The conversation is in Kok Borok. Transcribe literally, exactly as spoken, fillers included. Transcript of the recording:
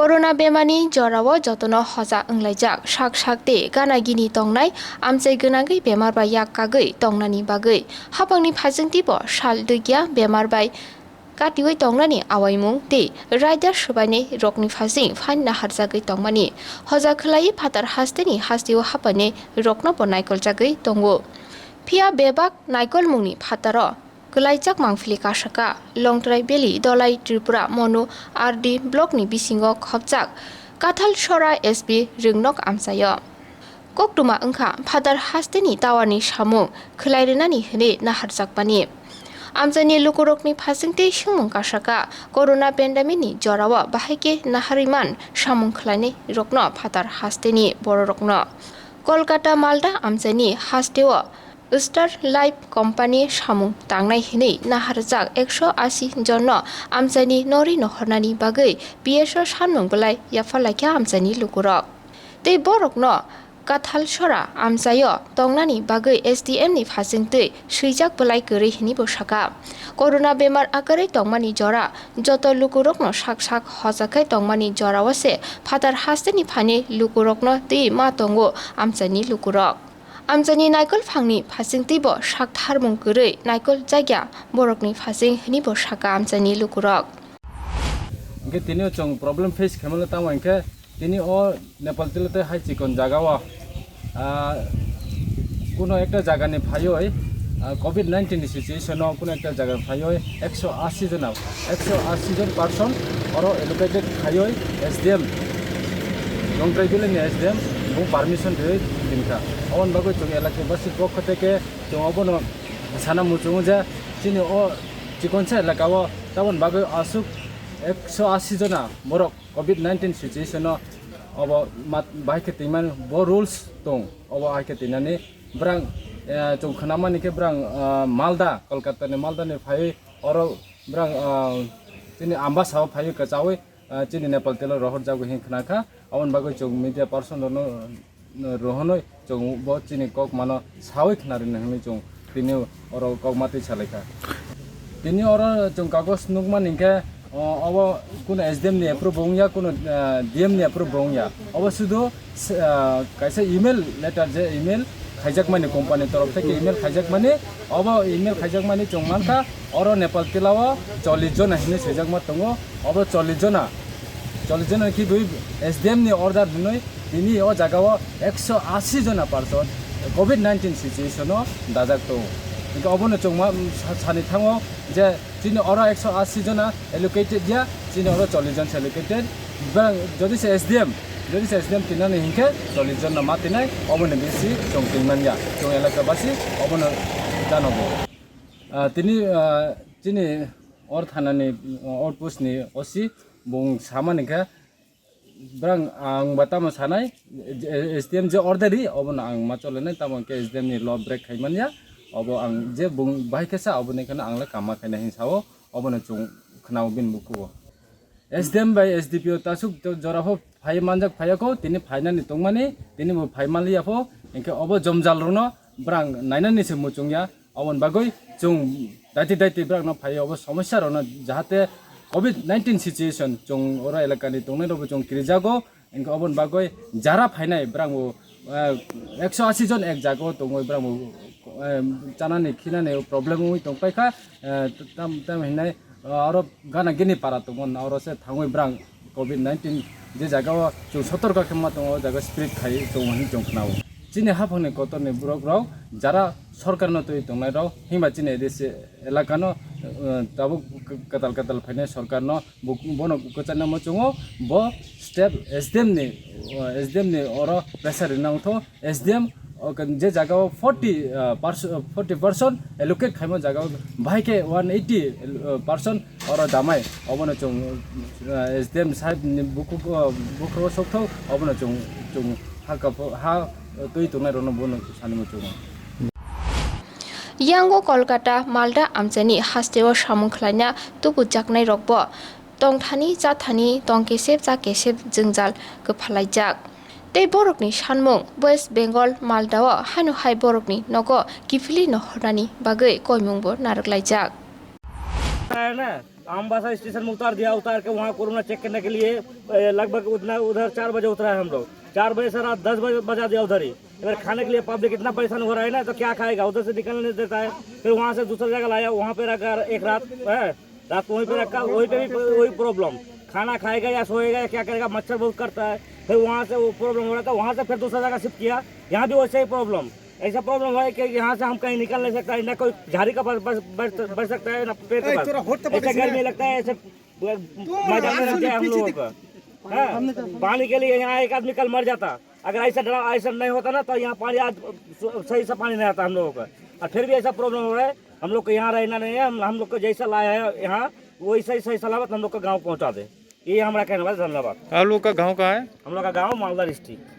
Corona bemarni jorao jotono hoja wnglaijak sak sak tei gana gini tongnai amchai gwnangwi bemar bai yak kagwi tongnani bagwi haphangni phasingtwi bo sal dwikya bemar bai katiwi tongnani awaimung tei raida swbainai rokni phasing phan naharjagwi tongmani hoja khwlaiwi phatar hasteni hasteo haphainai rokno bo naikoljagwi tongo. Phiya bebak naikolmungni phataro kwlaijak mangphili kasaka Longtrai Valley, Dolai Tripura, Monu R D blockni bisingo khopjak Kathalsora S P Ringnok amchaio. Koktwma wngkha phatar hasteni towerni samung khwlai rwnani hwnwi naharjakmani. Amchaini lukurokni phasingtwi swngmung kasaka, corona pandemicni jorao bahai khe naharwi man samung khwlainai rokno phatar hasteni bororokno Kolkata Malda amchaini hasteo Star Life Company samung tangnai hwnwi naharjak ekso asi jonno amchaini norwi nohornani bagwi P S O sanmung bwlai yapharlaikha amchaini lukurok. Tei borokno Kathalsora amchaio tongnani bagwi S D M ni phasingtwi swijak bwlai kwrwi hwnwi bo saka. Corona bemar akwrwi tongmani jora joto lukurokno sak sak hoja khe tongmani jorao se phatar hasteni phainai lukurokno twi ma tongo amchaini lukurok. Amchaini naikol phangni phasingtwi bo sak tharmung kwrwi naikol jakya borokni phasing hwnwi bo saka amchaini lukurok. Hingke tini o chwng problem face khaimano tamo hingke tini o Nepal tilo tei hai chikon jaga o, ah, kuno ekta jaga ni phaioi, ah, covid nineteen ni situation o kuno ekta jaga ni phaioi ekso asi jona, ekso asi jon person oro allocated khaioi S D M, Longtrai Valley ni S D M bo permission rioi dinkha. Aboni bagwi chwng elaka basi pokho teke chwng obono sana muchungo je chini o chikonsa elaka o taboni bagwi aswk ekso asi jona borok covid nineteen situation o obo mat-, bahai khe tongmani bo rules tong, obo hai khe tongnani. Brang, eh, chwng khwnamani khe brang, eh, Malda, Kolkata ni Malda ni phaiwi oro brang, eh, chini Ambasa o phaiwi kwchawi, eh, chini Nepal tilo rohorjago hin khna kha. Aboni bagwi chwng media person rokno rohonoi chwng bo chini kok mano sawi khna rwna hwnwi chwng tini oro kok matwi salai kha. Tini oro chwng kagoj nukmani hinkhe, o, obo kuno S D M ni approve wngya, kuno, ah, D M ni approve wngya. Obo sudu, ah, kaisa email letter je email khaijakmani company torof theke email khaijakmani, obo email khaijakmani chwng mankha oro Nepal tilao chollish jona hinwi swijakma tongo. Obo chollish jona, chollish jona khe dui S D M ni order hinwi tini o jaga o ekso asi jona person covid nineteen situation o dajak tongo. Hingke obono chwngma sa-, sani thango je chini oro ekso asi jona allocated ya, chini oro chollish jon se allocated. Bang jodi se S D M, jodi se S D M tinani hingke chollish jona ma tinai, obono bisi chwng tin manya, chwng elaka basi obono janogo. Ah, tini, ah, chini or thanani, or post ni O C bung samani khe, brang ang ba tamo sanai, S D M je order ri, obono ang ma cholenai, tamo khe S D M ni law break khai manya, obo ang je bung bahai khe sa, oboni kheno ang le kama khainai hin sao, obono chwng khnao bini bukugo. S D M bai S D P O tasuk to jora pho phai manjak phaiya kho, tini phainani tongmani, tini bo phai manliya pho, hinkhe obo jomjal rokno brang nainani se muchungya, oboni bagwi chwng daiti daiti brakno phaiwi obo somosya rokno jahate covid nineteen situation chwng oro elakani tongnai rokbo chwng kirijago, hinkhe oboni bagwi jara phainai brang bo, eh, ekso asi jon ek jaga o tongwi brang bo, eh, chanani khinani problem wngwi tongpaikha, eh, tam, tam hinai, eh, oro gana gini para tongo, na oro se thangwi brang covid nineteen je jaga o chwng sotorka khe ma tongo, o jaga spread khai tongo hinwi chwng khnao. Chini haphangni kotorni borok rok jara sorkarno twi tongnai rok, himba chini A D C elaka no, eh, tabuk kwtal kwtal phainai sorkar no bo-, bono kwchangma chwngo, bo step S D M ni, eh, S D M ni oro pressure rina wngtho. S D M, o, je jaga o forty, ah, perso-, forty percent allocate khaimo jaga o bahai khe one eighty, ah, percent oro damai. Obono chwng, ah, S D M sahib ni bukhuk, ah, bukhuk o sokthok, obono chwng, chwng ha kapho-, ha, ah, twi tongnai rokno bono sanimo chwng. Yango Kolkata Malda amchaini hasteo samung khlaina tubujaknai rokbo tongthani chathani tong kesep cha kesep jwngjal kwphalaijak. Tei borokni sanmung West Bengal Maldao haino hai borokni nogo kiphilwi nohornani bagwi koimungbo narwklaijak. आमबासा स्टेशन में उतार दिया। उतार के वहाँ corona check करने के लिए, ए, लगभग उतना उधर चार बजे उतरा है हम लोग। चार बजे से रात दस बजे बजा दिया उधर ही। अगर खाने के लिए पब्लिक इतना परेशान हो रहा है ना, तो क्या खाएगा? उधर से निकलने नहीं देता है। फिर वहाँ से दूसरा जगह लाया, वहाँ पे रखा एक रात, है, रात को वहीं पे रखा, वहीं पे भी वही प्रॉब्लम। खाना खाएगा या सोएगा या क्या करेगा, मच्छर बहुत करता है। फिर वहाँ से वो प्रॉब्लम हो रहा था, वहाँ से फिर दूसरा जगह शिफ्ट किया, यहाँ भी वैसे ही प्रॉब्लम। ऐसा प्रॉब्लम है कि यहाँ से हम कहीं निकल नहीं सकता है, ना कोई झाड़ी का बच, बच, बच, बच सकता है, ना पेड़ का। ए, बच। तोरा होठ तो ऐसा बंद गर्मी लगता है, ऐसे मैदान में रहते हैं हम लोगों का। हाँ, पानी के लिए यहाँ एक आदमी कल मर जाता। अगर ऐसा डरा, ऐसा नहीं होता ना, तो यहाँ पानी आज सही से पानी नहीं आता हम लोगों का। और फिर भी ऐसा प्रॉब्लम हो रहा है, हम लोग को यहाँ रहना नहीं है। हम हम लोग को जैसा लाया है यहाँ, वैसा ही सही सलामत हम लोग को गाँव पहुँचा दे। ये हमारा कहना बस। धन्यवाद। आप लोग का गांव कहाँ है? हम लोग का गाँव मालदा डिस्ट्रिक्ट।